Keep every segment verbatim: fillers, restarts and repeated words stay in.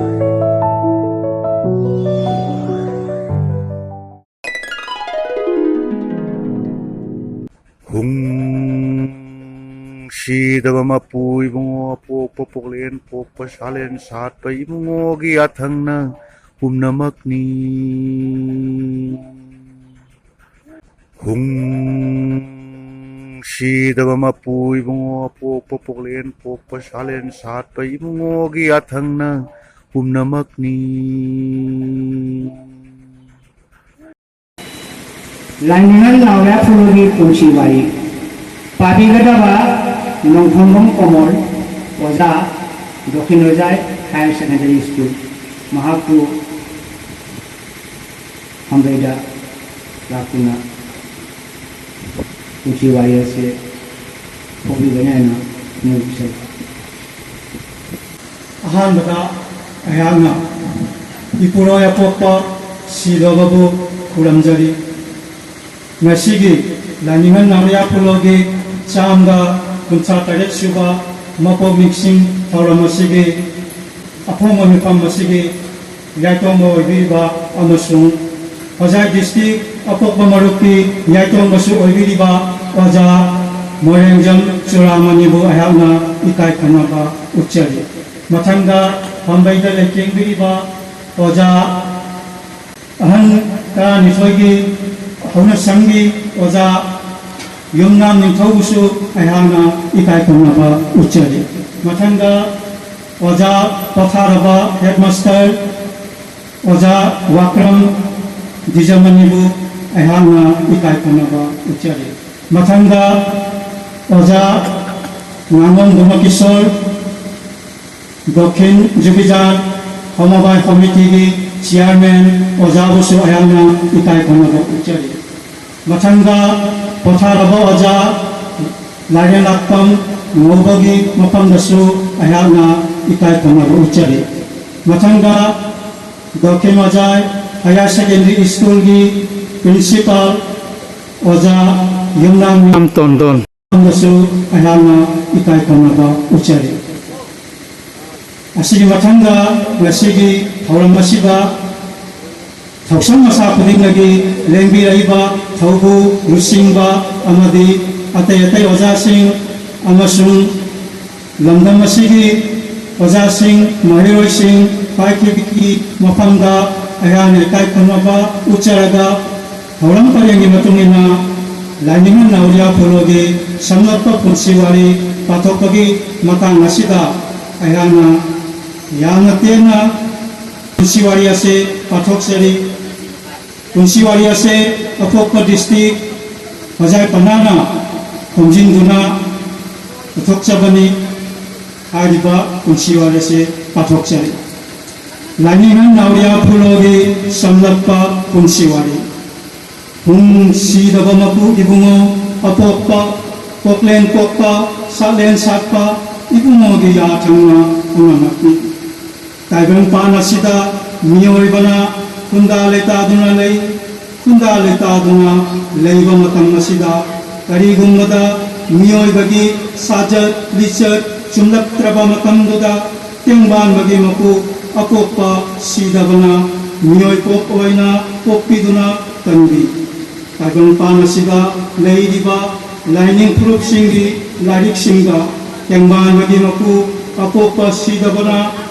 ꯍꯨꯡ꯫ ꯁꯤꯗꯕ ꯃꯄꯨ ꯏꯕꯨꯡꯉꯣ, ꯑꯄꯣꯛꯄ ꯄꯣꯛꯂꯦꯟ ꯄꯣꯛꯄ ꯁꯥꯂꯦꯟ ꯁꯥꯠꯄ ꯏꯕꯨꯡꯉꯣꯒꯤ ꯌꯥꯊꯪꯅ ꯄꯨꯝꯅꯃꯛꯅꯤ꯫ ꯍꯨꯡ꯫ ꯁꯤꯗꯕ ꯃꯄꯨ ꯏꯕꯨꯡꯉꯣ, ꯑꯄꯣꯛꯄ ꯄꯣꯛꯂꯦꯟ ꯄꯣꯛꯄ ꯁꯥꯂꯦꯟ ꯁꯥꯠꯄ ꯏꯕꯨꯡꯉꯣꯒꯤ ꯌꯥꯊꯪꯅ ꯄꯨꯝꯅꯃꯛꯅꯤ꯫ ꯂꯥꯏꯅꯤꯡꯉꯜ ꯅꯥꯎꯔꯦꯝ ꯐꯨꯂꯨꯒꯤ ꯄꯨꯟꯁꯤ ꯋꯥꯔꯤ ꯄꯥꯕꯤꯒꯗꯕ ꯅꯣꯡꯊꯣꯡꯕꯝ ꯀꯣꯃꯣꯜ, ꯑꯣꯖꯥ, ꯗꯣꯈꯤꯟ ꯍꯣꯖꯥꯏ ꯍꯥꯌꯔ ꯁꯦꯀꯦꯟꯗꯔꯤ ꯁ꯭ꯀꯨꯜ꯫ ꯃꯍꯥꯛꯄꯨ ꯍꯝꯕꯩꯗ ꯂꯥꯛꯇꯨꯅ ꯄꯨꯟꯁꯤ ꯋꯥꯔꯤ ꯑꯁꯤ ꯐꯣꯡꯕꯤꯒꯅꯤ ꯍꯥꯏꯅ ꯅꯤꯡꯁꯤꯡꯖꯔꯤ꯫ ꯑꯍꯥꯟꯕꯗ ꯑꯩꯍꯥꯛꯅ ꯏꯄꯨꯔꯣꯏ ꯑꯄꯣꯛꯄ ꯁꯤꯗꯕꯕꯨ ꯈꯨꯔꯨꯝꯖꯔꯤ꯫ ꯉꯁꯤꯒꯤ ꯂꯥꯏꯅꯤꯡꯉꯜ ꯅꯥꯎꯔꯤꯌꯥ ꯈꯨꯜꯂꯣꯒꯤ ꯆꯥꯝꯗ ꯀꯨꯟꯊ꯭ꯔꯥ ꯇꯔꯦꯠ ꯁꯨꯕ ꯃꯄꯣꯛ ꯅꯤꯡꯁꯤꯡ ꯊꯧꯔꯝ ꯑꯁꯤꯒꯤ ꯑꯐꯣꯡꯕ ꯃꯤꯐꯝ ꯑꯁꯤꯒꯤ ꯌꯥꯏꯇꯣꯡꯕ ꯑꯣꯏꯕꯤꯔꯤꯕ ꯑꯃꯁꯨꯡ ꯍꯣꯖꯥꯏ ꯗꯤꯁꯇ꯭ꯔꯤꯛ ꯑꯄꯣꯛꯄ ꯃꯔꯨꯞꯀꯤ ꯌꯥꯏꯇꯣꯡꯕꯁꯨ ꯑꯣꯏꯕꯤꯔꯤꯕ ꯑꯣꯖꯥ ꯃꯣꯏꯔꯦꯡꯖꯝ ꯆꯨꯔꯥꯃꯅꯤꯕꯨ ꯑꯩꯍꯥꯛꯅ ꯏꯀꯥꯏ ꯈꯨꯝꯅꯕ ꯎꯠꯆꯔꯤ꯫ ꯃꯊꯪꯗ ꯄꯥꯝꯕꯩꯗ ꯂꯩꯇꯦꯡꯕꯤꯔꯤꯕ ꯑꯣꯖꯥ ꯑꯍꯟ ꯇꯔꯥꯅꯤꯊꯣꯏꯒꯤ ꯍꯧꯅꯁꯪꯒꯤ ꯑꯣꯖꯥ ꯌꯨꯝꯅꯥꯝ ꯅꯤꯡꯊꯧꯕꯨꯁꯨ ꯑꯩꯍꯥꯛꯅ ꯏꯀꯥꯏ ꯈꯨꯝꯅꯕ ꯎꯠꯆꯔꯤ꯫ ꯃꯊꯪꯗ ꯑꯣꯖꯥ ꯄꯣꯊꯥꯔꯕ ꯍꯦꯗꯃꯥꯁꯇꯔ ꯑꯣꯖꯥ ꯋꯥꯀ꯭ꯔꯝ ꯗꯤꯖꯃꯅꯤꯕꯨ ꯑꯩꯍꯥꯛꯅ ꯏꯀꯥꯏ ꯈꯨꯝꯅꯕ ꯎꯠꯆꯔꯤ꯫ ꯃꯊꯪꯗ ꯑꯣꯖꯥ ꯉꯥꯉꯣꯝ ꯙꯨꯃꯀꯤꯁꯣꯔ, ꯗꯣꯈꯤꯟ ꯖꯨꯕꯤꯖꯥꯠ ꯁꯃꯕꯥꯏ ꯀꯃꯤꯇꯤꯒꯤ ꯆꯤꯌꯥꯔꯃꯦꯟ ꯑꯣꯖꯥꯕꯨꯁꯨ ꯑꯩꯍꯥꯛꯅ ꯏꯀꯥꯏ ꯈꯨꯝꯅꯕ ꯎꯠꯆꯔꯤ꯫ ꯃꯊꯪꯗ ꯄꯣꯊꯥꯔꯕ ꯑꯣꯖꯥ ꯂꯥꯏꯔꯦꯟꯂꯥꯛꯄꯝ ꯉꯧꯕꯒꯤ ꯃꯐꯝꯗꯁꯨ ꯑꯩꯍꯥꯛꯅ ꯏꯀꯥꯏ ꯈꯨꯝꯅꯕ ꯎꯠꯆꯔꯤ꯫ ꯃꯊꯪꯗ ꯗꯣꯈꯤꯟ ꯍꯣꯖꯥꯏ ꯍꯥꯌꯔ ꯁꯦꯀꯦꯟꯗꯔꯤ ꯁ꯭ꯀꯨꯜꯒꯤ ꯄ꯭ꯔꯤꯟꯁꯤꯄꯥꯜ ꯑꯣꯖꯥ ꯌꯨꯝꯅꯥꯝ ꯇꯣꯟꯗꯣꯟ ꯃꯐꯝꯗꯁꯨ ꯑꯩꯍꯥꯛꯅ ꯏꯀꯥꯏ ꯈꯨꯝꯅꯕ ꯎꯠꯆꯔꯤ꯫ ꯑꯁꯤꯒꯤ ꯃꯊꯪꯗ ꯉꯁꯤꯒꯤ ꯊꯧꯔꯝ ꯑꯁꯤꯗ ꯊꯧꯁꯝ ꯃꯁꯥ ꯈꯨꯗꯤꯡꯗꯒꯤ ꯂꯦꯡꯕꯤꯔꯛꯏꯕ ꯊꯧꯕꯨ, ꯂꯨꯆꯤꯡꯕ ꯑꯃꯗꯤ ꯑꯇꯩ ꯑꯇꯩ ꯑꯣꯖꯥꯁꯤꯡ ꯑꯃꯁꯨꯡ ꯂꯝꯗꯝ ꯑꯁꯤꯒꯤ ꯑꯣꯖꯥꯁꯤꯡ, ꯃꯍꯩꯔꯣꯏꯁꯤꯡ ꯄꯥꯏꯈꯤꯕꯒꯤ ꯃꯐꯝꯗ ꯑꯩꯍꯥꯛꯅ ꯏꯀꯥꯏ ꯈꯨꯝꯅꯕ ꯎꯠꯆꯔꯒ, ꯊꯧꯔꯝ ꯄꯔꯦꯡꯒꯤ ꯃꯇꯨꯡ ꯏꯟꯅ ꯂꯥꯏꯅꯤꯡ ꯅꯥꯎꯔꯤꯌꯥ ꯐꯣꯂꯣꯒꯤ ꯁꯝꯂꯞꯄ ꯄꯨꯟꯁꯤ ꯋꯥꯔꯤ ꯄꯥꯊꯣꯛꯄꯒꯤ ꯃꯇꯥꯡ ꯑꯁꯤꯗ ꯑꯩꯍꯥꯛꯅ ꯌꯥꯝꯅ ꯇꯦꯟꯅ ꯄꯨꯟꯁꯤ ꯋꯥꯔꯤ ꯑꯁꯤ ꯄꯥꯊꯣꯛꯆꯔꯤ꯫ ꯄꯨꯟꯁꯤ ꯋꯥꯔꯤ ꯑꯁꯤ ꯑꯄꯣꯛꯄ ꯗꯤꯁꯇ꯭ꯔꯤꯛ ꯍꯣꯖꯥꯏ ꯄꯅꯥꯅ ꯈꯣꯝꯖꯤꯟꯗꯨꯅ ꯄꯨꯊꯣꯛꯆꯕꯅꯤ꯫ ꯍꯥꯏꯔꯤꯕ ꯄꯨꯟꯁꯤ ꯋꯥꯔꯤ ꯑꯁꯤ ꯄꯥꯊꯣꯛꯆꯔꯤ꯫ ꯂꯥꯏꯅꯤꯡ ꯅꯥꯎꯔꯤꯌꯥ ꯐꯣꯂꯣꯒꯤ ꯁꯝꯂꯞꯄ ꯄꯨꯟꯁꯤ ꯋꯥꯔꯤ꯫ ꯍꯨꯝ ꯁꯤꯗꯕ ꯃꯄꯨ ꯏꯕꯨꯡꯉꯣ ꯑꯄꯣꯛꯄ, ꯀꯣꯛꯂꯦꯟ ꯀꯣꯛꯄ, ꯁꯥꯠꯂꯦꯟ ꯁꯥꯠꯄ ꯏꯕꯨꯡꯉꯣꯒꯤ ꯌꯥ ꯊꯪꯅ ꯑꯉꯥꯡꯅꯤ꯫ ꯇꯥꯏꯕꯪꯄꯥꯟ ꯑꯁꯤꯗ ꯃꯤꯑꯣꯏꯕꯅ ꯈꯨꯟꯗꯥ ꯂꯩꯇꯥꯗꯨꯅ ꯂꯩ꯫ ꯈꯨꯟꯗꯥ ꯂꯩꯇꯥꯗꯨꯅ ꯂꯩꯕ ꯃꯇꯝ ꯑꯁꯤꯗ ꯀꯔꯤꯒꯨꯝꯕꯗ ꯃꯤꯑꯣꯏꯕꯒꯤ ꯁꯥꯖꯠ ꯂꯤꯆꯠ ꯆꯨꯝꯂꯛꯇ꯭ꯔꯕ ꯃꯇꯝꯗꯨꯗ ꯇꯦꯡꯕꯥꯟꯕꯒꯤ ꯃꯄꯨ ꯑꯄꯣꯛꯄ ꯁꯤꯗꯕꯅ ꯃꯤꯑꯣꯏ ꯄꯣꯛ ꯑꯣꯏꯅ ꯄꯣꯛꯄꯤꯗꯨꯅ ꯀꯟꯕꯤ꯫ ꯇꯥꯏꯕꯪꯄꯥꯟ ꯑꯁꯤꯗ ꯂꯩꯔꯤꯕ ꯂꯥꯏꯅꯤꯡ ꯐꯨꯔꯨꯞꯁꯤꯡꯒꯤ ꯂꯥꯏꯔꯤꯛꯁꯤꯡꯗ ꯇꯦꯡꯕꯥꯟꯕꯒꯤ ꯃꯄꯨ ꯑꯄꯣꯛꯄ ꯁꯤꯗꯕꯅ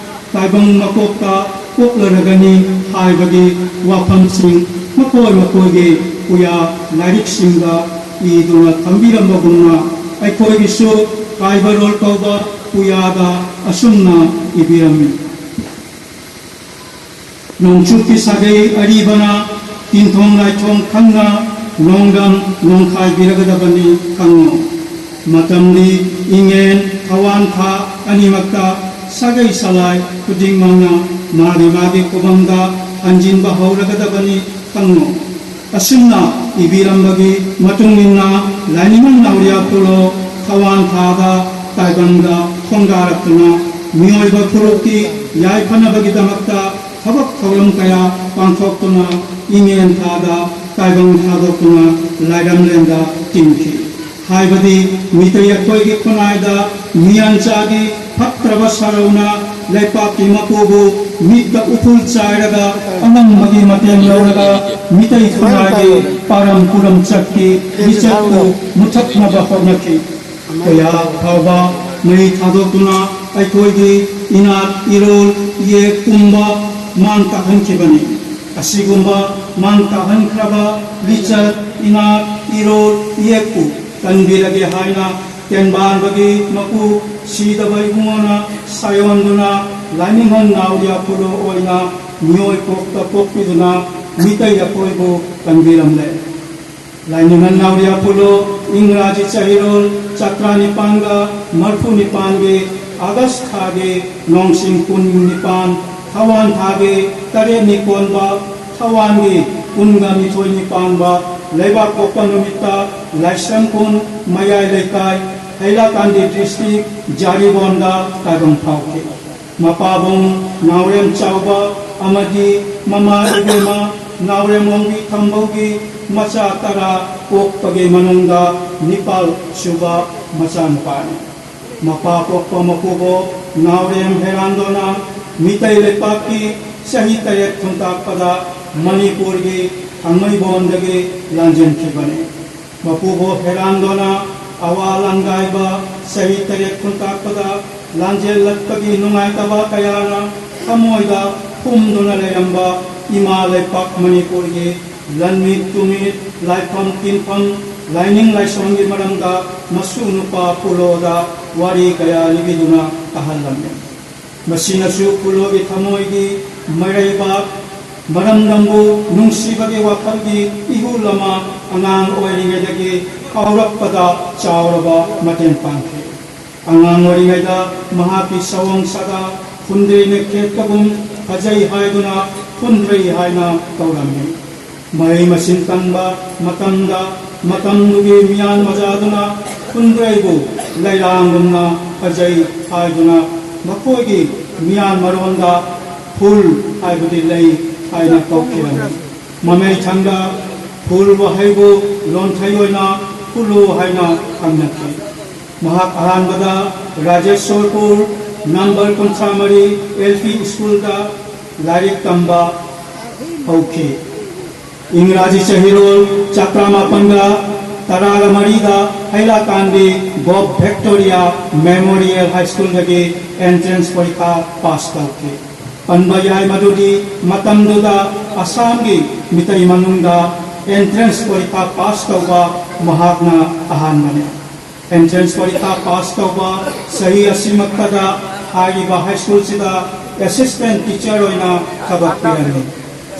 ꯇꯥꯏꯕꯪ ꯃꯀꯣꯛꯇ ꯄꯣꯛꯂꯔꯒꯅꯤ ꯍꯥꯏꯕꯒꯤ ꯋꯥꯐꯝꯁꯤꯡ ꯃꯈꯣꯏ ꯃꯈꯣꯏꯒꯤ ꯄꯨꯌꯥ ꯂꯥꯏꯔꯤꯛꯁꯤꯡꯗ ꯏꯗꯨꯅ ꯊꯝꯕꯤꯔꯝꯕꯒꯨꯝꯅ ꯑꯩꯈꯣꯏꯒꯤꯁꯨ ꯀꯥꯏꯕꯔꯣꯜ ꯀꯧꯕ ꯄꯨꯌꯥꯗ ꯑꯁꯨꯝꯅ ꯏꯕꯤꯔꯝꯃꯤ꯫ ꯅꯣꯡꯆꯨꯞꯀꯤ ꯁꯥꯒꯩ ꯑꯔꯤꯕꯅ ꯇꯤꯟꯊꯣꯡ ꯂꯥꯏꯊꯣꯡ ꯈꯪꯅ ꯅꯣꯡꯗꯝ ꯅꯣꯡꯈꯥꯏꯕꯤꯔꯒꯗꯕꯅꯤ ꯈꯪꯉꯨ꯫ ꯃꯇꯝꯗꯤ ꯏꯉꯦꯟ, ꯊꯋꯥꯟ ꯊꯥ ꯑꯅꯤꯃꯛꯇ ꯁꯥꯒꯩ ꯁꯂꯥꯏ ꯈꯨꯗꯤꯡꯃꯛꯅ ꯃꯥꯒꯤ ꯃꯥꯒꯤ ꯈꯨꯕꯝꯗ ꯍꯟꯖꯤꯟꯕ ꯍꯧꯔꯒꯗꯕꯅꯤ ꯈꯪꯉꯨ꯫ ꯑꯁꯨꯝꯅ ꯏꯕꯤꯔꯝꯕꯒꯤ ꯃꯇꯨꯡ ꯏꯟꯅ ꯂꯥꯏꯅꯤꯡ ꯅꯥꯎꯔꯤꯌꯥ ꯐꯨꯂꯣ ꯊꯋꯥꯟ ꯊꯥꯗ ꯇꯥꯏꯕꯪꯗ ꯈꯣꯡꯗꯥꯔꯛꯇꯨꯅ ꯃꯤꯑꯣꯏꯕ ꯐꯨꯔꯨꯞꯀꯤ ꯌꯥꯏꯐꯅꯕꯒꯤꯗꯃꯛꯇ ꯊꯕꯛ ꯊꯧꯔꯝ ꯀꯌꯥ ꯄꯥꯡꯊꯣꯛꯇꯨꯅ ꯏꯉꯦꯟ ꯊꯥꯗ ꯇꯥꯏꯕꯪ ꯊꯥꯗꯣꯛꯇꯨꯅ ꯂꯥꯏꯔꯝꯂꯦꯟꯗ ꯇꯤꯟꯈꯤ꯫ ꯍꯥꯏꯕꯗꯤ ꯃꯤꯇꯩ ꯑꯩꯈꯣꯏꯒꯤ ꯈꯨꯟꯅꯥꯏꯗ ꯃꯤꯌꯥꯟꯆꯥꯒꯤ ꯐꯠꯇ꯭ꯔꯕ ꯁꯔꯧꯅ ꯂꯩꯄꯥꯛꯀꯤ ꯃꯄꯨꯕꯨ ꯃꯤꯠꯇ ꯎꯐꯨꯜ ꯆꯥꯏꯔꯒ ꯑꯉꯝꯕꯒꯤ ꯃꯇꯦꯡ ꯂꯧꯔꯒ ꯃꯤꯇꯩ ꯈꯨꯟꯅꯥꯏꯒꯤ ꯄꯥꯔꯝ ꯄꯨꯔꯝ ꯆꯠꯈꯤ ꯂꯤꯆꯠꯄꯨ ꯃꯨꯊꯠꯅꯕ ꯍꯣꯠꯅꯈꯤ꯫ ꯀꯌꯥ ꯐꯥꯎꯕ ꯃꯩ ꯊꯥꯗꯣꯛꯇꯨꯅ ꯑꯩꯈꯣꯏꯒꯤ ꯏꯅꯥꯠ ꯏꯔꯣꯜ ꯏꯌꯦꯛ ꯄꯨꯝꯕ ꯃꯥꯡ ꯇꯥꯛꯍꯟꯈꯤꯕꯅꯤ꯫ ꯑꯁꯤꯒꯨꯝꯕ ꯃꯥꯡ ꯇꯥꯛꯍꯟꯈ꯭ꯔꯕ ꯂꯤꯆꯠ ꯏꯅꯥꯠ ꯏꯔꯣꯜ ꯏꯌꯦꯛꯄꯨ ꯀꯟꯕꯤꯔꯒꯦ ꯍꯥꯏꯅ ꯇꯦꯟꯕꯥꯟꯕꯒꯤ ꯃꯄꯨ ꯁꯤꯗꯕ ꯏꯕꯨꯡꯉꯣꯅ ꯁꯥꯌꯣꯟꯗꯨꯅ ꯂꯥꯏꯅꯤꯡꯍꯟ ꯅꯥꯎꯔꯤꯌꯥ ꯈꯨꯂꯣ ꯑꯣꯏꯅ ꯃꯤꯑꯣꯏ ꯄꯣꯛꯇ ꯄꯣꯛꯄꯤꯗꯨꯅ ꯃꯤꯇꯩ ꯑꯩꯈꯣꯏꯕꯨ ꯀꯟꯕꯤꯔꯝꯂꯦ꯫ ꯂꯥꯏꯅꯤꯡꯍꯟ ꯅꯥꯎꯔꯤꯌꯥ ꯈꯨꯂꯣ ꯏꯪꯒ꯭ꯔꯥꯖꯤ ꯆꯍꯤꯔꯣꯜ ꯆꯇ꯭ꯔꯥ ꯅꯤꯄꯥꯟꯒ ꯃꯔꯐꯨ ꯅꯤꯄꯥꯟꯒꯤ ꯑꯥꯒꯁ ꯊꯥꯒꯤ ꯅꯣꯡꯁꯤꯡ ꯀꯨꯟ ꯅꯤꯄꯥꯟ, ꯊꯋꯥꯟ ꯊꯥꯒꯤ ꯇꯔꯦꯠꯅꯤ ꯀꯣꯟꯕ ꯊꯋꯥꯟꯒꯤ ꯀꯨꯟꯒ ꯅꯤꯊꯣꯏꯅꯤ ꯄꯥꯟꯕ ꯂꯩꯕꯥꯛ ꯄꯣꯛꯄ ꯅꯨꯃꯤꯠꯇ ꯂꯥꯏꯁ꯭ꯔꯝ ꯈꯨꯟ ꯃꯌꯥꯏ ꯂꯩꯀꯥꯏ ꯍꯩꯂꯥꯀꯥꯟꯗꯤ ꯗꯤꯁꯇ꯭ꯔꯤꯛ ꯖꯥꯔꯤꯕꯣꯟꯗ ꯇꯥꯏꯕꯪ ꯐꯥꯎꯈꯤ꯫ ꯃꯄꯥꯕꯨꯡ ꯅꯥꯎꯔꯦꯝ ꯆꯥꯎꯕ ꯑꯃꯗꯤ ꯃꯃꯥ ꯏꯕꯦꯝꯃ ꯅꯥꯎꯔꯦꯝ ꯑꯣꯡꯕꯤ ꯊꯝꯕꯧꯒꯤ ꯃꯆꯥ ꯇꯔꯥ ꯄꯣꯛꯄꯒꯤ ꯃꯅꯨꯡꯗ ꯅꯤꯄꯥꯜ ꯁꯨꯕ ꯃꯆꯥꯅꯨꯄꯥꯅꯤ꯫ ꯃꯄꯥ ꯄꯣꯛꯄ ꯃꯄꯨꯕꯣꯛ ꯅꯥꯎꯔꯦꯝ ꯍꯦꯔꯥꯟꯗꯣꯅ ꯃꯤꯇꯩ ꯂꯩꯄꯥꯛꯀꯤ ꯆꯍꯤ ꯇꯔꯦꯠ ꯈꯨꯟꯇꯥꯛꯄꯗ ꯃꯅꯤꯄꯨꯔꯒꯤ ꯊꯥꯡꯃꯩꯕꯟꯗꯒꯤ ꯂꯥꯟꯖꯦꯟꯈꯤꯕꯅꯤ꯫ ꯃꯄꯨꯕꯣꯛ ꯍꯦꯔꯥꯟꯗꯣꯅ ꯑꯋꯥ ꯂꯥꯟꯒꯥꯏꯕ ꯆꯍꯤ ꯇꯔꯦꯠ ꯈꯨꯟꯇꯥꯛꯄꯗ ꯂꯥꯟꯖꯦꯜꯂꯛꯄꯒꯤ ꯅꯨꯡꯉꯥꯏꯇꯕ ꯀꯌꯥꯅ ꯊꯃꯣꯏꯗ ꯐꯨꯝꯗꯨꯅ ꯂꯩꯔꯝꯕ ꯏꯃꯥ ꯂꯩꯄꯥꯛ ꯃꯅꯤꯄꯨꯔꯒꯤ ꯂꯟꯃꯤꯠ ꯇꯨꯃꯤꯠ, ꯂꯥꯏꯐꯝ ꯇꯤꯟꯐꯝ, ꯂꯥꯏꯅꯤꯡ ꯂꯥꯏꯁꯣꯟꯒꯤ ꯃꯔꯝꯗ ꯃꯁꯨ ꯅꯨꯄꯥ ꯄꯨꯂꯣꯗ ꯋꯥꯔꯤ ꯀꯌꯥ ꯂꯤꯕꯤꯗꯨꯅ ꯇꯥꯍꯜꯂꯝꯃꯤ꯫ ꯃꯁꯤꯅꯁꯨ ꯄꯨꯂꯣꯒꯤ ꯊꯃꯣꯏꯒꯤ ꯃꯔꯩꯕꯥꯛ, ꯃꯔꯝꯗꯝꯕꯨ ꯅꯨꯡꯁꯤꯕꯒꯤ ꯋꯥꯈꯜꯒꯤ ꯏꯍꯨꯜ ꯑꯃ ꯑꯉꯥꯡ ꯑꯣꯏꯔꯤꯉꯩꯗꯒꯤ ꯐꯥꯎꯔꯛꯄꯗ ꯆꯥꯎꯔꯕ ꯃꯇꯦꯡ ꯄꯥꯡꯈꯤ꯫ ꯑꯉꯥꯡ ꯑꯣꯏꯔꯤꯉꯩꯗ ꯃꯍꯥꯛꯀꯤ ꯁꯑꯣꯡ ꯁꯥꯗꯥ ꯐꯨꯟꯗ꯭ꯔꯩ ꯅꯦꯛꯊꯦꯠꯄꯒꯨꯝ ꯐꯖꯩ ꯍꯥꯏꯗꯨꯅ ꯐꯨꯟꯗ꯭ꯔꯩ ꯍꯥꯏꯅ ꯀꯧꯔꯝꯃꯤ꯫ ꯃꯍꯩ ꯃꯁꯤꯡ ꯇꯝꯕ ꯃꯇꯝꯗ ꯃꯇꯝꯗꯨꯒꯤ ꯃꯤꯌꯥꯟ ꯃꯆꯥꯗꯨꯅ ꯐꯨꯟꯗ꯭ꯔꯩꯕꯨ ꯂꯩꯔꯥꯡꯒꯨꯝꯅ ꯐꯖꯩ ꯍꯥꯏꯗꯨꯅ ꯃꯈꯣꯏꯒꯤ ꯃꯤꯌꯥꯟ ꯃꯔꯣꯟꯗ ꯐꯨꯜ ꯍꯥꯏꯕꯗꯤ ꯂꯩ ꯍꯥꯏꯅ ꯀꯧꯈꯤꯕꯅꯤ꯫ ꯃꯃꯩ ꯊꯪꯗ ꯐꯨꯜ ꯋꯥꯍꯩꯕꯨ ꯂꯣꯟꯊꯩ ꯑꯣꯏꯅ ꯐꯨꯂꯨ ꯍꯥꯏꯅ ꯈꯪꯅꯈꯤ꯫ ꯃꯍꯥꯛ ꯑꯍꯥꯟꯕꯗ ꯔꯥꯖꯦꯁꯣꯔꯄꯨꯔ ꯅꯝꯕꯔ ꯀꯨꯟꯊ꯭ꯔꯥ ꯃꯔꯤ ꯑꯦꯜ ꯄꯤ ꯁ꯭ꯀꯨꯜꯗ ꯂꯥꯏꯔꯤꯛ ꯇꯝꯕ ꯍꯧꯈꯤ꯫ ꯏꯪꯒ꯭ꯔꯥꯖꯤ ꯆꯍꯤꯔꯣꯜ ꯆꯥꯇ꯭ꯔꯥ ꯃꯥꯄꯟꯒ ꯇꯔꯥꯒ ꯃꯔꯤꯗ ꯍꯩꯂꯥꯀꯥꯟꯒꯤ ꯒꯣꯞ ꯚꯤꯛꯇꯣꯔꯤꯌꯥ ꯃꯦꯃꯣꯔꯤꯌꯦꯜ ꯍꯥꯏ ꯁ꯭ꯀꯨꯜꯗꯒꯤ ꯑꯦꯟꯇ꯭ꯔꯦꯟꯁ ꯄꯔꯤꯈꯥ ꯄꯥꯁ ꯇꯧꯈꯤ꯫ ꯄꯟꯕ ꯌꯥꯏ ꯃꯗꯨꯗꯤ ꯃꯇꯝꯗꯨꯗ ꯑꯁꯥꯝꯒꯤ ꯃꯤꯇꯩ ꯃꯅꯨꯡꯗ ꯑꯦꯟꯇ꯭ꯔꯦꯟꯁ ꯄꯔꯤꯈꯥ ꯄꯥꯁ ꯇꯧꯕ ꯃꯍꯥꯛꯅ ꯑꯍꯥꯟꯕꯅꯤ꯫ ꯑꯦꯟꯇ꯭ꯔꯦꯟꯁ ꯄꯔꯤꯈꯥ ꯄꯥꯁ ꯇꯧꯕ ꯆꯍꯤ ꯑꯁꯤꯃꯛꯇꯗ ꯍꯥꯏꯔꯤꯕ ꯍꯥꯏ ꯁ꯭ꯀꯨꯜꯁꯤꯗ ꯑꯦꯁꯤꯁꯇꯦꯟ ꯇꯤꯆꯔ ꯑꯣꯏꯅ ꯊꯕꯛ ꯄꯤꯔꯝꯃꯤ꯫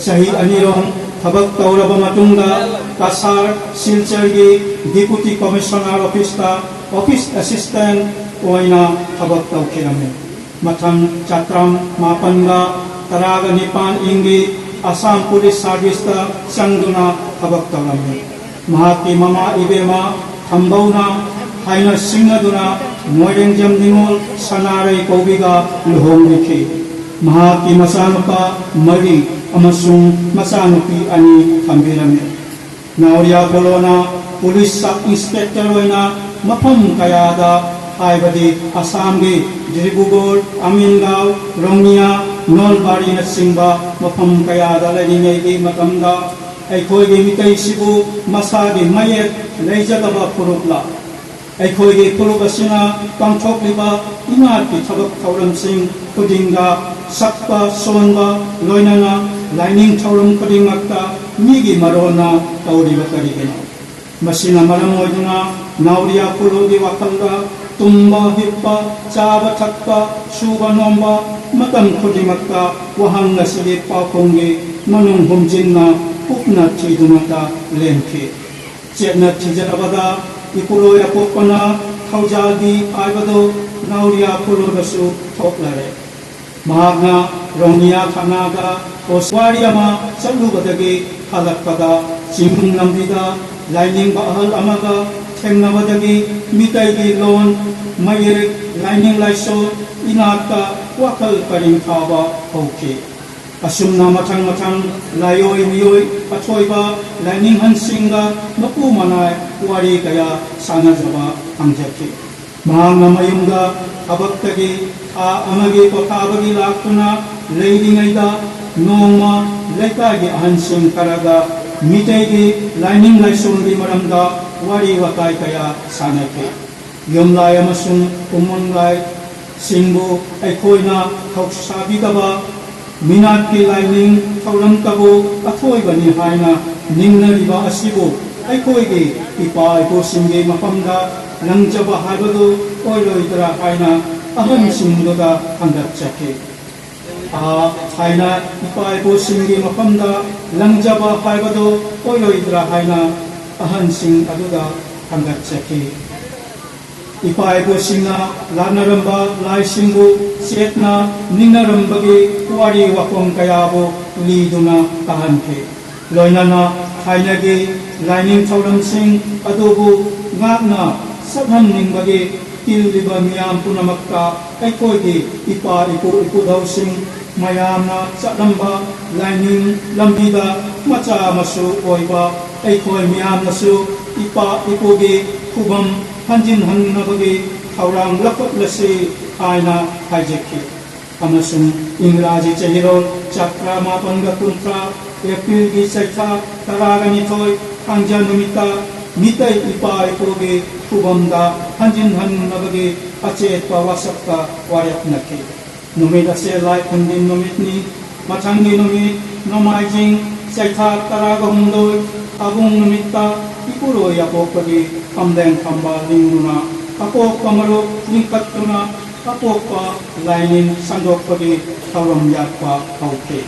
ꯆꯍꯤ ꯑꯅꯤꯔꯣꯝ ꯊꯕꯛ ꯇꯧꯔꯕ ꯃꯇꯨꯡꯗ ꯀꯁꯥꯔ ꯁꯤꯜꯆꯔꯒꯤ ꯗꯤꯄꯨꯇꯤ ꯀꯃꯤꯁꯅꯔ ꯑꯣꯐꯤꯁꯇ ꯑꯣꯐꯤꯁ ꯑꯦꯁꯤꯁꯇꯦꯟ ꯑꯣꯏꯅ ꯊꯕꯛ ꯇꯧꯈꯤꯔꯝꯃꯤ꯫ ꯃꯊꯪ ꯆꯥꯇ꯭ꯔꯥꯝ ꯃꯥꯄꯟꯒ ꯇꯔꯥꯒ ꯅꯤꯄꯥꯟ ꯏꯪꯒꯤ ꯑꯁꯥꯝ ꯄꯨꯂꯤꯁ ꯁꯥꯔꯚꯤꯁꯇ ꯆꯪꯗꯨꯅ ꯊꯕꯛ ꯇꯧꯔꯝꯃꯤ꯫ ꯃꯍꯥꯛꯀꯤ ꯃꯃꯥ ꯏꯕꯦꯝꯃ ꯊꯝꯕꯧꯅ ꯍꯥꯏꯅ ꯁꯤꯡꯅꯗꯨꯅ ꯃꯣꯏꯔꯦꯡꯖꯝ ꯅꯤꯉꯣꯜ ꯁꯅꯥꯔꯩ ꯀꯧꯕꯤꯒ ꯂꯨꯍꯣꯡꯕꯤꯈꯤ꯫ ꯃꯍꯥꯛꯀꯤ ꯃꯆꯥꯅꯨꯄꯥ ꯃꯔꯤ ꯑꯃꯁꯨꯡ ꯃꯆꯥꯅꯨꯄꯤ ꯑꯅꯤ ꯊꯝꯕꯤꯔꯝꯃꯤ꯫ ꯅꯥꯎꯔꯤꯌꯥ ꯐꯣꯂꯣꯅ ꯄꯨꯂꯤꯁ ꯁꯕ ꯏꯟꯁꯄꯦꯛꯇꯔ ꯑꯣꯏꯅ ꯃꯐꯝ ꯀꯌꯥꯗ, ꯍꯥꯏꯕꯗꯤ ꯑꯁꯥꯝꯒꯤ ꯗꯤꯕ꯭ꯔꯨꯒꯔ, ꯑꯃꯤꯟꯒꯥꯎ, ꯔꯣꯡꯅꯤꯌꯥ, ꯅꯣꯜꯕꯥꯔꯤꯅꯆꯤꯡꯕ ꯃꯐꯝ ꯀꯌꯥꯗ ꯂꯩꯔꯤꯉꯩꯒꯤ ꯃꯇꯝꯗ ꯑꯩꯈꯣꯏꯒꯤ ꯃꯤꯇꯩꯁꯤꯕꯨ ꯃꯁꯥꯒꯤ ꯃꯌꯦꯛ ꯂꯩꯖꯗꯕ ꯐꯨꯔꯨꯞꯂ? ꯑꯩꯈꯣꯏꯒꯤ ꯐꯨꯔꯨꯞ ꯑꯁꯤꯅ ꯄꯥꯡꯊꯣꯛꯂꯤꯕ ꯏꯅꯥꯠꯀꯤ ꯊꯕꯛ ꯊꯧꯔꯝꯁꯤꯡ ꯈꯨꯗꯤꯡꯗ ꯁꯛꯄ ꯁꯣꯟꯕ, ꯂꯣꯏꯅꯅ ꯂꯥꯏꯅꯤꯡ ꯊꯧꯔꯝ ꯈꯨꯗꯤꯡꯃꯛꯇ ꯃꯤꯒꯤ ꯃꯔꯣꯟꯅ ꯇꯧꯔꯤꯕ ꯀꯔꯤꯒꯤꯅꯣ? ꯃꯁꯤꯅ ꯃꯔꯝ ꯑꯣꯏꯗꯨꯅ ꯅꯥꯎꯔꯤꯌꯥ ꯐꯨꯂꯨꯒꯤ ꯋꯥꯈꯜꯗ ꯇꯨꯝꯕ, ꯍꯤꯞꯄ, ꯆꯥꯕ, ꯊꯛꯄ, ꯁꯨꯕ, ꯅꯣꯝꯕ ꯃꯇꯝ ꯈꯨꯗꯤꯡꯃꯛꯇ ꯋꯥꯍꯪ ꯑꯁꯤꯒꯤ ꯄꯥꯎꯈꯨꯝꯒꯤ ꯃꯅꯨꯡ ꯍꯨꯝꯖꯤꯟꯅ ꯀꯨꯞꯅ ꯊꯤꯗꯨꯅꯇ ꯂꯦꯟꯈꯤ꯫ ꯆꯦꯠꯅ ꯊꯤꯖꯔꯕꯗ ꯏꯄꯨꯔꯣꯏ ꯑꯄꯣꯛꯄꯅ ꯊꯧꯖꯥꯜꯕꯤ ꯍꯥꯏꯕꯗꯨ ꯅꯥꯎꯔꯤꯌꯥ ꯐꯨꯂꯨꯗꯁꯨ ꯊꯣꯛꯂꯔꯦ꯫ ꯃꯍꯥꯛꯅ ꯔꯣꯡꯅꯤꯌꯥ ꯊꯥꯅꯥꯗ ꯋꯥꯔꯤ ꯑꯃ ꯆꯠꯂꯨꯕꯗꯒꯤ ꯍꯜꯂꯛꯄꯗ ꯆꯤꯡ ꯂꯝꯕꯤꯗ ꯂꯥꯏꯅꯤꯡꯕ ꯑꯍꯜ ꯑꯃꯒ ꯊꯦꯡꯅꯕꯗꯒꯤ ꯃꯤꯇꯩꯒꯤ ꯂꯣꯟ, ꯃꯌꯦꯛ, ꯂꯥꯏꯅꯤꯡ ꯂꯥꯏꯁꯣꯟ, ꯏꯅꯥꯠꯇ ꯋꯥꯈꯜ ꯄꯔꯤꯡ ꯊꯥꯕ ꯍꯧꯈꯤ꯫ ꯑꯁꯨꯝꯅ ꯃꯊꯪ ꯃꯊꯪ ꯂꯥꯏꯑꯣꯏ ꯃꯤꯑꯣꯏ ꯑꯊꯣꯏꯕ ꯂꯥꯏꯅꯤꯡꯍꯟꯁꯤꯡꯒ ꯃꯄꯨ ꯃꯅꯥꯏ ꯋꯥꯔꯤ ꯀꯌꯥ ꯁꯥꯟꯅꯖꯕ ꯐꯪꯖꯈꯤ꯫ ꯃꯍꯥꯛꯅ ꯃꯌꯨꯝꯗ ꯊꯕꯛꯇꯒꯤ ꯊꯥ ꯑꯃꯒꯤ ꯄꯣꯊꯥꯕꯒꯤ ꯂꯥꯛꯇꯨꯅ ꯂꯩꯔꯤꯉꯩꯗ, ꯅꯣꯡꯃ ꯂꯩꯀꯥꯏꯒꯤ ꯑꯍꯟꯁꯤꯡ ꯈꯔꯒ ꯃꯤꯇꯩꯒꯤ ꯂꯥꯏꯅꯤꯡ ꯂꯥꯏꯁꯣꯟꯒꯤ ꯃꯔꯝꯗ ꯋꯥꯔꯤ ꯋꯥꯇꯥꯏ ꯀꯌꯥ ꯁꯥꯟꯅꯈꯤ꯫ ꯌꯨꯝꯂꯥꯏ ꯑꯃꯁꯨꯡ ꯎꯃꯪꯂꯥꯏꯁꯤꯡꯕꯨ ꯑꯩꯈꯣꯏꯅ ꯊꯧꯁꯥꯕꯤꯗꯕ, ꯃꯤꯅꯥꯠꯀꯤ ꯂꯥꯏꯅꯤꯡ ꯊꯧꯔꯝꯇꯕꯨ ꯑꯊꯣꯏꯕꯅꯤ ꯍꯥꯏꯅ ꯅꯤꯡꯅꯔꯤꯕ ꯑꯁꯤꯕꯨ ꯑꯩꯈꯣꯏꯒꯤ ꯏꯄꯥ ꯏꯄꯨꯁꯤꯡꯒꯤ ꯃꯐꯝꯗ ꯂꯪꯖꯕ ꯍꯥꯏꯕꯗꯨ ꯑꯣꯏꯔꯣꯏꯗ꯭ꯔꯥ ꯍꯥꯏꯅ ꯑꯍꯟꯁꯤꯡꯗꯨꯗ ꯍꯪꯒꯠꯆꯈꯤ꯫ ꯑꯥ, ꯍꯥꯏꯅ ꯏꯄꯥ ꯏꯄꯨꯁꯤꯡꯒꯤ ꯃꯐꯝꯗ ꯂꯪꯖꯕ ꯍꯥꯏꯕꯗꯨ ꯑꯣꯏꯔꯣꯏꯗ꯭ꯔꯥ ꯍꯥꯏꯅ ꯑꯍꯟꯁꯤꯡ ꯑꯗꯨꯗ ꯍꯪꯒꯠꯆꯈꯤ꯫ ꯏꯄꯥ ꯏꯄꯨꯁꯤꯡꯅ ꯂꯥꯠꯅꯔꯝꯕ ꯂꯥꯏꯁꯤꯡꯕꯨ ꯆꯦꯠꯅ ꯅꯤꯡꯅꯔꯝꯕꯒꯤ ꯋꯥꯔꯤ ꯋꯥꯐꯝ ꯀꯌꯥꯕꯨ ꯂꯤꯗꯨꯅ ꯇꯥꯍꯟꯈꯤ꯫ ꯂꯣꯏꯅꯅ ꯊꯥꯏꯅꯒꯤ ꯂꯥꯏꯅꯤꯡ ꯊꯧꯔꯝꯁꯤꯡ ꯑꯗꯨꯕꯨ ꯉꯥꯛꯅ ꯆꯠꯍꯟꯅꯤꯡꯕꯒꯤ ꯇꯤꯜꯂꯤꯕ ꯃꯤꯌꯥꯝ ꯄꯨꯝꯅꯃꯛꯇ ꯑꯩꯈꯣꯏꯒꯤ ꯏꯄꯥ ꯏꯄꯨ ꯏꯄꯨꯙꯧꯁꯤꯡ ꯃꯌꯥꯝꯅ ꯆꯠꯂꯝꯕ ꯂꯥꯏꯅꯤꯡ ꯂꯝꯕꯤꯗ ꯃꯆꯥ ꯃꯁꯨ ꯑꯣꯏꯕ ꯑꯩꯈꯣꯏ ꯃꯤꯌꯥꯝꯅꯁꯨ ꯏꯄꯥ ꯏꯄꯨꯒꯤ ꯈꯨꯕꯝ ꯍꯟꯖꯤꯟ ꯍꯟꯅꯕꯒꯤ ꯊꯧꯔꯥꯡ ꯂꯧꯈꯠꯂꯁꯤ ꯍꯥꯏꯅ ꯍꯥꯏꯖꯈꯤ꯫ ꯑꯃꯁꯨꯡ ꯏꯪꯒ꯭ꯔꯥꯖꯤ ꯆꯍꯤꯔꯣꯜ ꯆꯥꯇ꯭ꯔꯥ ꯃꯥꯄꯟꯒ ꯀꯨꯟꯊ꯭ꯔꯥ, ꯑꯦꯄ꯭ꯔꯤꯜꯒꯤ ꯆꯩꯊꯥ ꯇꯔꯥꯒ ꯅꯤꯊꯣꯏ, ꯊꯥꯡꯖ ꯅꯨꯃꯤꯠꯇ ꯃꯤꯇꯩ ꯏꯄꯥ ꯏꯄꯨꯒꯤ ꯈꯨꯕꯝꯗ ꯍꯟꯖꯤꯟ ꯍꯟꯅꯕꯒꯤ ꯑꯆꯦꯠꯄ ꯋꯥꯁꯛꯇ ꯋꯥꯔꯦꯞꯅꯈꯤ꯫ ꯅꯨꯃꯤꯠ ꯑꯁꯦ ꯂꯥꯏ ꯈꯨꯔꯨꯝꯕꯤ ꯅꯨꯃꯤꯠꯅꯤ꯫ ꯃꯊꯪꯒꯤ ꯅꯨꯃꯤꯠ ꯅꯣꯡꯃꯥꯏꯖꯤꯡ ꯆꯩꯊꯥ ꯇꯔꯥꯒ ꯍꯨꯝꯗꯣꯏ, ꯊꯥꯕꯨꯡ ꯅꯨꯃꯤꯠꯇ ꯏꯄꯨꯔꯣꯏ ꯑꯄꯣꯛꯄꯒꯤ ꯀꯝꯂꯦꯟ ꯐꯝꯕ ꯂꯤꯡꯗꯨꯅ ꯑꯄꯣꯛꯄ ꯃꯔꯨꯞ ꯂꯤꯡꯈꯠꯇꯨꯅ ꯑꯄꯣꯛꯄ ꯂꯥꯏꯅꯤꯡ ꯁꯟꯗꯣꯛꯄꯒꯤ ꯊꯧꯔꯝ ꯌꯥꯠꯄ ꯍꯧꯈꯤ꯫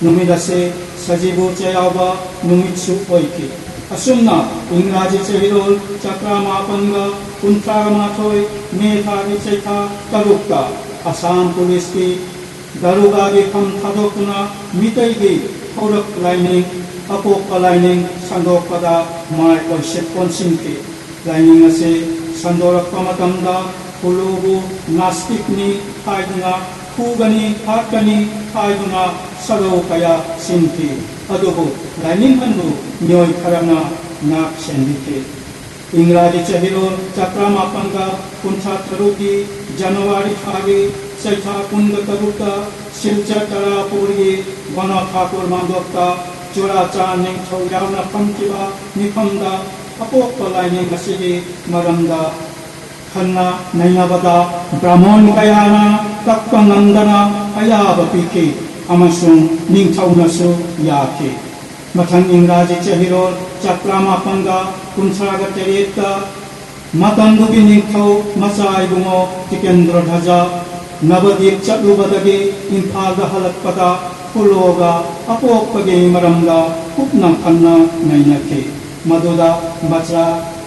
ꯅꯨꯃꯤꯠ ꯑꯁꯤ ꯁꯖꯤꯕꯨ ꯆꯩꯔꯥꯎꯕ ꯅꯨꯃꯤꯠꯁꯨ ꯑꯣꯏꯈꯤ꯫ ꯑꯁꯨꯝꯅ ꯏꯪꯒ꯭ꯔꯥꯖꯤ ꯆꯍꯤꯔꯣꯜ ꯆꯥꯇ꯭ꯔꯥ ꯃꯥꯄꯟꯒ ꯀꯨꯟꯊ꯭ꯔꯥꯒ ꯃꯥꯊꯣꯏ ꯃꯦ ꯊꯥꯒꯤ ꯆꯩꯊꯥ ꯇꯔꯨꯛꯇ ꯑꯁꯥꯝ ꯄꯨꯂꯤꯁꯀꯤ ꯗꯥꯔꯣꯒꯥꯒꯤ ꯐꯝ ꯊꯥꯗꯣꯛꯇꯨꯅ ꯃꯤꯇꯩꯒꯤ ꯍꯧꯔꯛ ꯂꯥꯏꯅꯤꯡ, ꯑꯄꯣꯛꯄ ꯂꯥꯏꯅꯤꯡ ꯁꯟꯗꯣꯛꯄꯗ ꯃꯥꯏ ꯑꯣꯏꯁꯤꯠ ꯀꯣꯟꯁꯤꯟꯈꯤ꯫ ꯂꯥꯏꯅꯤꯡ ꯑꯁꯤ ꯁꯟꯗꯣꯔꯛꯄ ꯃꯇꯝꯗ ꯀꯨꯂꯨꯕꯨ ꯅꯥꯁꯇꯤꯛꯅꯤ ꯍꯥꯏꯗꯨꯅ ꯐꯨꯒꯅꯤ, ꯍꯥꯠꯀꯅꯤ ꯍꯥꯏꯗꯨꯅ ꯁꯔꯧ ꯀꯌꯥ ꯁꯤꯟꯈꯤ꯫ ꯑꯗꯨꯕꯨ ꯂꯥꯏꯅꯤꯡ ꯑꯗꯨ ꯃꯤꯑꯣꯏ ꯈꯔꯅ ꯉꯥꯛ ꯁꯦꯟꯕꯤꯈꯤ꯫ ꯏꯪꯒ꯭ꯔꯥꯖꯤ ꯆꯍꯤꯔꯣꯜ ꯆꯥꯇ꯭ꯔꯥ ꯃꯥꯄꯟꯒ ꯀꯨꯟꯊ꯭ꯔꯥ ꯇꯔꯨꯛꯀꯤ ꯖꯅꯋꯥꯔꯤ ꯊꯥꯒꯤ ꯆꯩꯊꯥ ꯀꯨꯟꯒ ꯇꯔꯨꯛꯇ ꯁꯤꯜꯆꯔ ꯇꯔꯥꯄꯨꯔꯒꯤ ꯒꯣꯅꯣ ꯊꯥꯀꯨꯔ ꯃꯥꯟꯗꯣꯞꯇ ꯆꯨꯔꯥꯆꯥꯟ ꯅꯤꯡꯊꯧ ꯌꯥꯎꯅ ꯐꯝꯈꯤꯕ ꯃꯤꯐꯝꯗ ꯑꯄꯣꯛꯄ ꯂꯥꯏꯅꯤꯡ ꯑꯁꯤꯒꯤ ꯃꯔꯝꯗ ꯈꯟꯅ ꯅꯩꯅꯕꯗ ꯕ꯭ꯔꯥꯍꯃꯣꯟ ꯀꯌꯥꯅ ꯀꯛꯄ ꯉꯝꯗꯅ ꯑꯌꯥꯕ ꯄꯤꯈꯤ ꯑꯃꯁꯨꯡ ꯅꯤꯡꯊꯧꯅꯁꯨ ꯌꯥꯈꯤ꯫ ꯃꯊꯪ ꯏꯪꯒ꯭ꯔꯥꯖꯤ ꯆꯍꯤꯔꯣꯜ ꯆꯥꯇ꯭ꯔꯥ ꯃꯥꯄꯟꯒ ꯀꯨꯟꯊ꯭ꯔꯥꯒ ꯇꯔꯦꯠꯇ ꯃꯇꯝꯗꯨꯒꯤ ꯅꯤꯡꯊꯧ ꯃꯆꯥ ꯏꯕꯨꯡꯉꯣ ꯇꯤꯀꯦꯟꯗ꯭ꯔ ꯙꯖ ꯅꯕꯗꯤꯞ ꯆꯠꯂꯨꯕꯗꯒꯤ ꯏꯝꯐꯥꯜꯗ ꯍꯜꯂꯛꯄꯗ ꯈꯨꯂꯣꯒ ꯑꯄꯣꯛꯄꯒꯤ ꯃꯔꯝꯗ ꯀꯨꯞꯅ ꯈꯟꯅ ꯅꯩꯅꯈꯤ꯫ ꯃꯗꯨꯗ ꯃꯆꯥ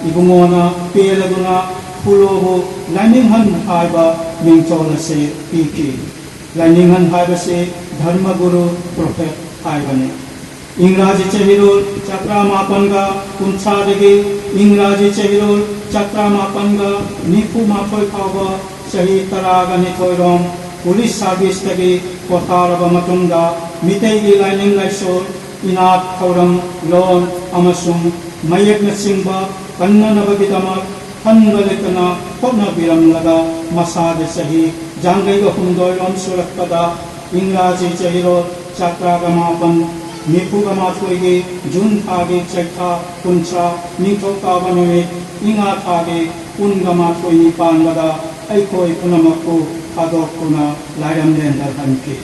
ꯏꯕꯨꯡꯉꯣꯅ ꯄꯦꯜꯂꯗꯨꯅ ꯈꯨꯂꯣꯕꯨ ꯂꯥꯏꯅꯤꯡꯍꯟ ꯍꯥꯏꯕ ꯃꯤꯡꯊꯣꯜ ꯑꯁꯤ ꯄꯤꯈꯤ꯫ ꯂꯥꯏꯅꯤꯡꯍꯟ ꯍꯥꯏꯕꯁꯤ ꯙꯔꯃꯒꯨꯔꯨ, ꯄ꯭ꯔꯣꯐꯦꯠ ꯍꯥꯏꯕꯅꯤ꯫ ꯏꯪꯒ꯭ꯔꯥꯖꯤ ꯆꯍꯤꯔꯣꯜ ꯆꯥꯇ꯭ꯔꯥ ꯃꯥꯄꯟꯒ ꯀꯨꯟꯊ꯭ꯔꯥꯗꯒꯤ ꯏꯪꯒ꯭ꯔꯥꯖꯤ ꯆꯍꯤꯔꯣꯜ ꯆꯥꯇ꯭ꯔꯥ ꯃꯥꯄꯟꯒ ꯅꯤꯐꯨ ꯃꯥꯊꯣꯏ ꯐꯥꯎꯕ ꯆꯍꯤ ꯇꯔꯥꯒ ꯅꯤꯊꯣꯏꯔꯣꯝ ꯄꯨꯂꯤꯁ ꯁꯥꯔꯚꯤꯁꯇꯒꯤ ꯄꯣꯊꯥꯔꯕ ꯃꯇꯨꯡꯗ ꯃꯤꯇꯩꯒꯤ ꯂꯥꯏꯅꯤꯡ ꯂꯥꯏꯁꯣꯜ, ꯏꯅꯥꯠ, ꯊꯧꯔꯝ, ꯂꯣꯟ ꯑꯃꯁꯨꯡ ꯃꯌꯦꯛꯅꯆꯤꯡꯕ ꯀꯟꯅꯅꯕꯒꯤꯗꯃꯛ ꯈꯟꯕ ꯂꯩꯇꯅ ꯍꯣꯠꯅꯕꯤꯔꯝꯂꯒ ꯃꯁꯥꯒꯤ ꯆꯍꯤ ꯌꯥꯡꯈꯩꯒ ꯍꯨꯝꯗꯣꯏꯔꯣꯝ ꯁꯨꯔꯛꯄꯗ ꯏꯪꯒ꯭ꯔꯥꯖꯤ ꯆꯍꯤꯔꯣꯜ ꯆꯥꯇ꯭ꯔꯥꯒ ꯃꯥꯄꯟ ꯅꯤꯐꯨꯒ ꯃꯥꯊꯣꯏꯒꯤ ꯖꯨꯟ ꯊꯥꯒꯤ ꯆꯩꯊꯥ ꯀꯨꯟꯊ꯭ꯔꯥ ꯅꯤꯡꯊꯧꯀꯥꯕ ꯅꯨꯃꯤꯠ ꯏꯉꯥ ꯊꯥꯒꯤ ꯀꯨꯟꯒ ꯃꯥꯊꯣꯏꯅꯤ ꯄꯥꯟꯕꯗ ꯑꯩꯈꯣꯏ ꯄꯨꯝꯅꯃꯛꯄꯨ ꯊꯥꯗꯣꯛꯇꯨꯅ ꯂꯥꯏꯔꯝꯂꯦꯟꯗ ꯍꯟꯈꯤ꯫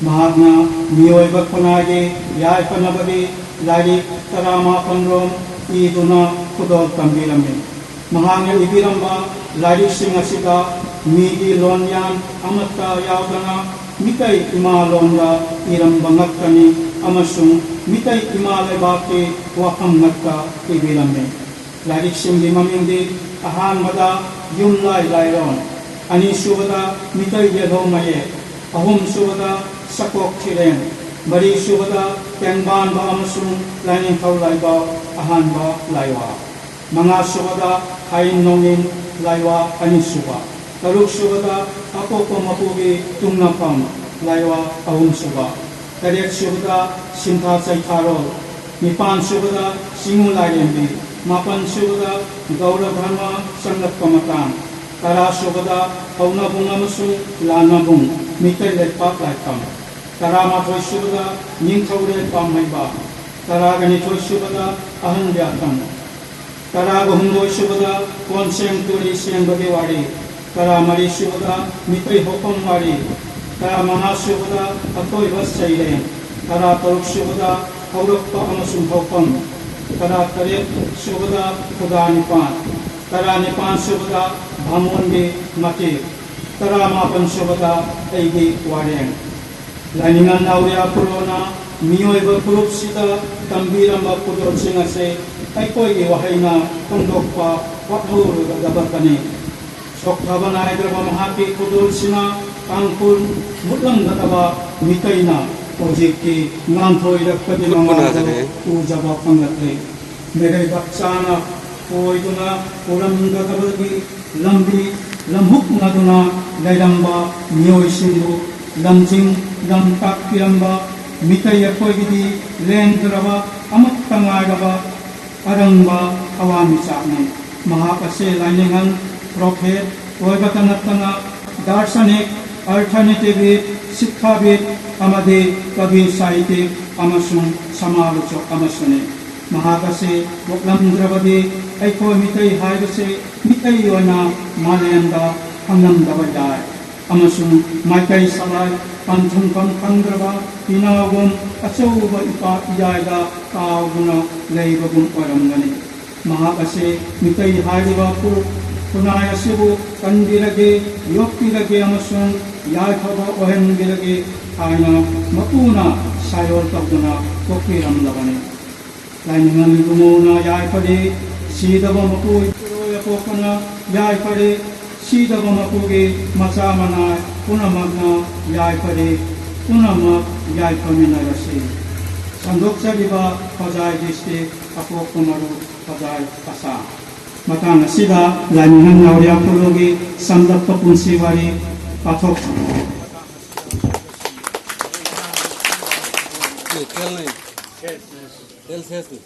ꯃꯍꯥꯛꯅ ꯃꯤꯑꯣꯏꯕ ꯈꯨꯟꯅꯥꯏꯒꯤ ꯌꯥꯏꯐꯅꯕꯒꯤ ꯂꯥꯏꯔꯤꯛ ꯇꯔꯥꯃꯥꯄꯟ ꯔꯣꯝ ꯏꯗꯨꯅ ꯈꯨꯗꯣꯜ ꯇꯝꯕꯤꯔꯝꯃꯤ꯫ ꯃꯍꯥꯛꯅ ꯏꯕꯤꯔꯝꯕ ꯂꯥꯏꯔꯤꯛꯁꯤꯡ ꯑꯁꯤꯗ ꯃꯤꯒꯤ ꯂꯣꯟꯌꯥꯟ ꯑꯃꯠꯇ ꯌꯥꯎꯗꯅ ꯃꯤꯇꯩ ꯏꯃꯥ ꯂꯣꯟꯗ ꯏꯔꯝꯕ ꯉꯛꯇꯅꯤ ꯑꯃꯁꯨꯡ ꯃꯤꯇꯩ ꯏꯃꯥ ꯂꯩꯕꯥꯛꯀꯤ ꯋꯥꯐꯝ ꯉꯛꯇ ꯏꯕꯤꯔꯝꯃꯤ꯫ ꯂꯥꯏꯔꯤꯛꯁꯤꯡꯒꯤ ꯃꯃꯤꯡꯗꯤ ꯑꯍꯥꯟꯕꯗ ꯌꯨꯝꯂꯥꯏ ꯂꯥꯏꯔꯣꯟ, ꯑꯅꯤꯁꯨꯕꯗ ꯃꯤꯇꯩ ꯌꯦꯜꯍꯧ ꯃꯌꯦꯛ, ꯑꯍꯨꯝꯁꯨꯕꯗ ꯁꯀꯣꯛ ꯊꯤꯔꯦꯟ, ꯃꯔꯤꯁꯨꯕꯗ ꯇꯦꯡꯕꯥꯟꯕ ꯑꯃꯁꯨꯡ ꯂꯥꯏꯅꯤꯡꯊꯧ ꯂꯥꯏꯕꯥꯎ ꯑꯍꯥꯟꯕ ꯂꯥꯏꯋꯥ, ꯃꯉꯥꯁꯨꯕꯗ ꯈꯥꯏꯟ ꯅꯣꯡꯏꯟ ꯂꯥꯏꯋꯥ ꯑꯅꯤꯁꯨꯕ, ꯇꯔꯨꯛꯁꯨꯕꯗ ꯑꯄꯣꯛꯄ ꯃꯄꯨꯒꯤ ꯇꯨꯡꯅꯐꯝ ꯂꯥꯏꯋꯥ ꯑꯍꯨꯝꯁꯨꯕ, ꯇꯔꯦꯠꯁꯨꯕꯗ ꯁꯤꯟꯊꯥ ꯆꯩꯊꯥꯔꯣꯜ, ꯅꯤꯄꯥꯟꯁꯨꯕꯗ ꯆꯤꯡꯉꯨ ꯂꯥꯏꯔꯦꯝꯕꯤ, ꯃꯥꯄꯟ ꯁꯨꯕꯗ ꯒꯧꯔ ꯙꯔꯃ ꯆꯪꯂꯛꯄ ꯃꯇꯥꯡ, ꯇꯔꯥ ꯁꯨꯕꯗ ꯍꯧꯅꯕꯨꯡ ꯑꯃꯁꯨꯡ ꯂꯥꯟꯅꯕꯨꯡ, ꯃꯤꯇꯩ ꯂꯩꯄꯥꯛ ꯂꯥꯏꯐꯝ, ꯇꯔꯥ ꯃꯥꯊꯣꯏ ꯁꯨꯕꯗ ꯅꯤꯡꯊꯧꯔꯦꯜ ꯄꯥꯝꯍꯩꯕ, ꯇꯔꯥꯒ ꯅꯤꯊꯣꯏ ꯁꯨꯕꯗ ꯑꯍꯟ ꯕ꯭ꯌꯥꯀꯔꯟ, ꯇꯔꯥꯒ ꯍꯨꯝꯗꯣꯏ ꯁꯨꯕꯗ ꯀꯣꯟꯁꯦꯡ ꯇꯨꯔꯤ ꯁꯦꯡꯕꯒꯤ ꯋꯥꯔꯤ, ꯇꯔꯥ ꯃꯔꯤ ꯁꯨꯕꯗ ꯃꯤꯇꯩ ꯍꯧꯐꯝ ꯋꯥꯔꯤ, ꯇꯔꯥ ꯃꯉꯥ ꯁꯨꯕꯗ ꯑꯀꯣꯏꯕ ꯁꯩꯔꯦꯡ, ꯇꯔꯥ ꯇꯔꯨꯛ ꯁꯨꯕꯗ ꯍꯧꯔꯛꯄ ꯑꯃꯁꯨꯡ ꯍꯧꯐꯝ, ꯇꯔꯥ ꯇꯔꯦꯠ ꯁꯨꯕꯗ ꯈꯨꯗꯥ ꯅꯤꯄꯥꯟ, ꯇꯔꯥ ꯅꯤꯄꯥꯟ ꯁꯨꯕꯗ ꯚꯥꯃꯣꯟꯒꯤ ꯃꯇꯦꯛ, ꯇꯔꯥ ꯃꯥꯄꯟ ꯁꯨꯕꯗ ꯑꯩꯒꯤ ꯋꯥꯔꯦꯡ꯫ ꯂꯥꯏꯅꯤꯡꯉꯥꯟ ꯅꯥꯎꯔꯤꯌꯥ ꯈꯨꯂꯣꯅ ꯃꯤꯑꯣꯏꯕ ꯐꯨꯔꯨꯞꯁꯤꯗ ꯇꯝꯕꯤꯔꯝꯕ ꯈꯨꯗꯣꯜꯁꯤꯡ ꯑꯁꯤ ꯑꯩꯈꯣꯏꯒꯤ ꯋꯥꯍꯩꯅ ꯐꯣꯡꯗꯣꯛꯄ ꯋꯥꯠꯍꯧꯔꯣꯏꯗꯕꯇꯅꯤ꯫ ꯁꯣꯛꯊꯕ ꯅꯥꯏꯗ꯭ꯔꯕ ꯃꯍꯥꯛꯀꯤ ꯈꯨꯗꯣꯜꯁꯤꯅ ꯇꯥꯡꯈꯨꯜ ꯃꯨꯠꯂꯝꯒꯗꯕ ꯃꯤꯇꯩꯅ ꯍꯧꯖꯤꯛꯇꯤ ꯉꯥꯟꯊꯣꯏꯔꯛꯄꯒꯤ ꯃꯉꯥꯜꯗꯨ ꯎꯖꯕ ꯐꯪꯂꯛꯂꯤ꯫ ꯃꯤꯔꯩꯕꯥꯛ ꯆꯥꯅ ꯀꯣꯏꯗꯨꯅ ꯄꯨꯔꯝꯒꯗꯕꯒꯤ ꯂꯝꯕꯤ ꯂꯝꯍꯨꯛꯅꯗꯨꯅ ꯂꯩꯔꯝꯕ ꯃꯤꯑꯣꯏꯁꯤꯡꯕꯨ ꯂꯝꯖꯤꯡ ꯂꯝꯇꯥꯛꯄꯤꯔꯝꯕ ꯃꯤꯇꯩ ꯑꯩꯈꯣꯏꯒꯤꯗꯤ ꯂꯦꯡꯗ꯭ꯔꯕ ꯑꯃꯠꯇ ꯉꯥꯏꯔꯕ ꯑꯔꯪꯕ ꯊꯋꯥꯟꯃꯤꯆꯥꯛꯅꯤ꯫ ꯃꯍꯥꯛ ꯑꯁꯤ ꯂꯥꯏꯅꯤꯡꯉꯟ ꯄ꯭ꯔꯣꯐꯦꯠ ꯑꯣꯏꯕꯇ ꯅꯠꯇꯅ ꯗꯥꯔꯁꯅꯤꯛ, ꯑꯔꯊꯅꯤꯇꯤꯕꯤꯠ, ꯁꯤꯛꯈꯥꯕꯤꯠ ꯑꯃꯗꯤ ꯀꯕꯤ ꯁꯥꯍꯤꯇꯤꯛ ꯑꯃꯁꯨꯡ ꯁꯃꯥꯂꯣꯆꯣꯛ ꯑꯃꯁꯨꯅꯤ꯫ ꯃꯍꯥꯛ ꯑꯁꯤ ꯄꯣꯛꯂꯝꯗ꯭ꯔꯕꯗꯤ ꯑꯩꯈꯣꯏ ꯃꯤꯇꯩ ꯍꯥꯏꯕꯁꯤ ꯃꯤꯇꯩ ꯑꯣꯏꯅ ꯃꯥꯂꯦꯝꯗ ꯈꯪꯂꯝꯗꯕ ꯌꯥꯏ꯫ ꯑꯃꯁꯨꯡ ꯃꯥꯏꯀꯩ ꯁꯂꯥꯏ ꯄꯟꯊꯨꯡꯐꯝ ꯈꯪꯗ꯭ꯔꯕ ꯄꯤꯅꯥꯎꯒꯨꯝ ꯑꯆꯧꯕ ꯏꯄꯥꯛ ꯏꯌꯥꯏꯗ ꯇꯥꯎꯗꯨꯅ ꯂꯩꯕꯒꯨꯝ ꯑꯣꯏꯔꯝꯒꯅꯤ꯫ ꯃꯍꯥꯛ ꯑꯁꯤ ꯃꯤꯇꯩ ꯍꯥꯏꯔꯤꯕ ꯐꯨꯔꯨꯞ ꯈꯨꯟꯅꯥꯏ ꯑꯁꯤꯕꯨ ꯀꯟꯕꯤꯔꯒꯦ, ꯌꯣꯛꯄꯤꯔꯒꯦ ꯑꯃꯁꯨꯡ ꯌꯥꯏꯐꯕ ꯑꯣꯏꯍꯟꯕꯤꯔꯒꯦ ꯍꯥꯏꯅ ꯃꯄꯨꯅ ꯁꯥꯏꯑꯣꯜ ꯇꯧꯗꯨꯅ ꯄꯣꯛꯄꯤꯔꯝꯂꯕꯅꯤ꯫ ꯂꯥꯏꯅꯤꯡꯉꯝ ꯏꯕꯨꯡꯉꯣꯅ ꯌꯥꯏꯐꯔꯦ, ꯁꯤꯗꯕ ꯃꯄꯨ ꯏꯄꯨꯔꯣꯏ ꯑꯄꯣꯛꯄꯅ ꯌꯥꯏꯐꯔꯦ, ꯁꯤꯗꯕ ꯃꯄꯨꯒꯤ ꯃꯆꯥ ꯃꯅꯥꯏ ꯄꯨꯝꯅꯃꯛꯅ ꯌꯥꯏꯐꯔꯦ, ꯄꯨꯝꯅꯃꯛ ꯌꯥꯏꯐꯃꯤꯟꯅꯔꯁꯤ꯫ ꯁꯟꯗꯣꯛꯆꯔꯤꯕ ꯍꯣꯖꯥꯏ ꯗꯤꯁꯇ꯭ꯔꯤꯛ ꯑꯄꯣꯛꯄ ꯃꯔꯨꯞ ꯍꯣꯖꯥꯏ ꯑꯁꯥ꯫ ꯃꯇꯥꯡ ꯑꯁꯤꯗ ꯂꯥꯏꯅꯤꯡꯉꯝ ꯅꯥꯎꯔꯤꯌꯥ ꯈꯨꯂꯣꯒꯤ ꯁꯝꯂꯞꯄ ꯄꯨꯟꯁꯤ ꯋꯥꯔꯤ ꯄꯥꯊꯣꯛ꯫ ꯇꯦꯜ ꯁꯦꯁꯅꯤ꯫